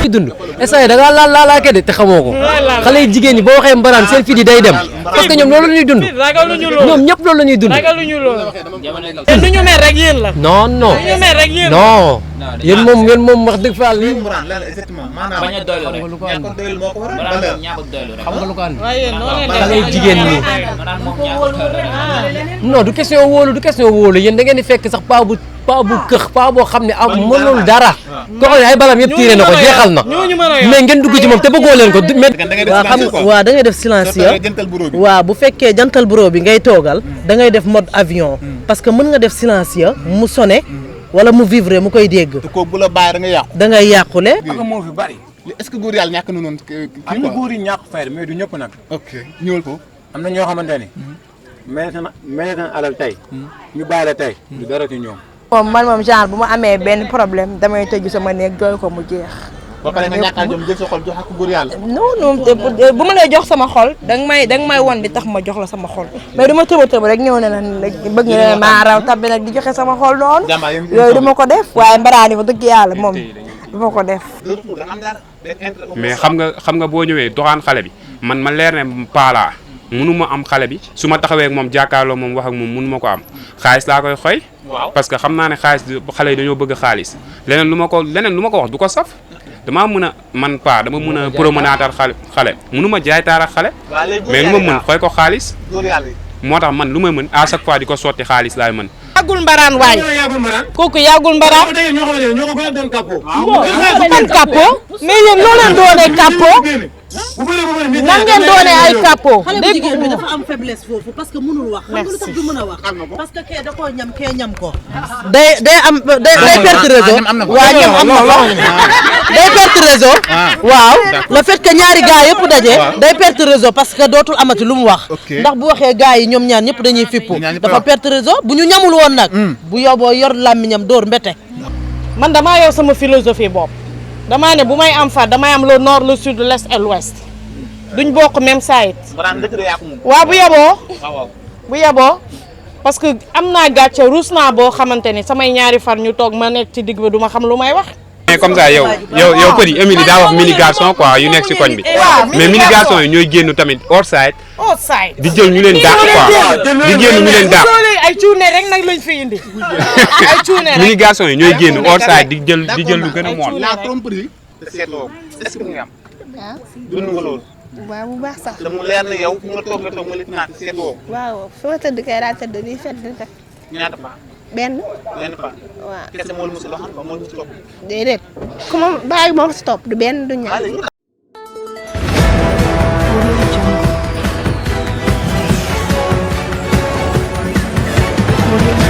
dund instant da ngaa laalaake de te xamoo ko xale yi jigéen ñi boo waxee mbaraan seen fi di day dem parce que ñoom loolu la ñuy dund ñoom ñëpp loolu la ñuy dund te nu ñu mel rek yéen la non non nu ñu mel rek yéen non yéen moom wax dëgg fa yàlla lii bañ a doylu rek ñàkk a doylu rek xam nga lu ko andi waaye noo leen xale yi jigéen ñi maanaam moom ñàkk a doylu rek non du question wóolu yéen da ngeen di fekk sax paa bu këx paa boo xam ne am mënul dara koo xam ne ay balam yëpp tiire na ko jeexal na mais ngeen dugg ci moom te bëggoo leen ko waaw xam waaw da ngay def silencieux waaw bu fekkee jantal bureau bi ngay toogal da ngay def mode avion parce que mën nga def silencieux mu sonné wala mu vivre mu koy dégg te ko bu la bàyyi da nga yàqu. da ngay yàqule ak moo fi bari. est-ce que góor yàlla ñàkk na noonu am na góor yi ñàkk fayda mais du ñëpp nag. ok ñëwal ko. am na ñoo xamante ni. mel na alal tey. ñu bàyyi la tey. du dara ci ñoom. moom genre bu ma amee benn problème damay tëju sama néeg jooy ko mu jeex. ba pare nga ñàkkaa jom jël sa xol jox ak góor yàlla. non bu ma lay jox sama xol danga may won di tax ma jox la sama xol mais du ma tëb rek ñëw ne la bëgg nga ne maa raw tabbi nag di joxe sama xol noonu. yooyu du ma ko def waaye mbaraani fa dëgg yàlla moom du ma ko def. mais xam nga boo ñëwee doxaan xale bi man ma leer ne paalaa mënu ma am xale bi su ma taxawee ak moom jàkkaarloo moom wax ak moom mënu ma ko am xaalis laa koy xoy parce que xam naa ne xaalis xale yi dañoo bëgg xaalis leneen lu ma ko wax du ko saf damaa mën a man paa dama mën a promenatar xale mënu ma jaay taar ak xale mais lu ma mën xoy ko xaalis moo tax man lu ma mën à chaque fois di ko sotti xaalis laay mën yàggul mbaraan waay kooku yàggul mbaraan ban capot mais yéen noo leen doonee capot nan ngeen doonee ay capot dégg bi dafa am faiblesse foofu parce que mënul wax xam nga lu tax du mën a wax parce que kee da koo ñam kee ñam ko day perte réseau waaw ñam am na wax day perte réseau waaw le fait que ñaari gars yëpp daje day perte réseau parce que dootul amati lu mu wax ndax bu waxee gars yi ñoom ñaar ñëpp dañuy fippu dafa perte réseau bu ñu ñamul woon nag bu yoboo yor làmmiñam dóor mbete man damaa yow sama philosophie bopp damaa ne bu may am fa damay am le nord le sud l'est et l'ouest duñ bokk même side waaw bu yeboo parce que am naa gàcce ruus naa boo xamante ni samay ñaari far ñu toog ma nekk ci digg bi du ma xam lu may wax mais comme ça yow petit Émilie daa wax mini garçon quoi yu nekk ci koñ bi mais mini garçon yi ñooy génn tamit hors side di jël ñu leen dàq quoi di génn ñu leen dàq ay cuune rek nag lañ fi indi ay cuune rek mini garçon yi ñooy génn hors side di jël lu gën a mool la tromperie seetloo est-ce que nga am dund nga loolu waaw bu baax sax te mu leer na yow fu nga toog nga lit naat seetloo waaw fi ma tëdd kay daa tëdd di fet di teg ñaata fa benn fa waaw kese moo la musul waxal ba moo la musul topp déedéet ku ma bàyyi moo si topp du benn du ñaar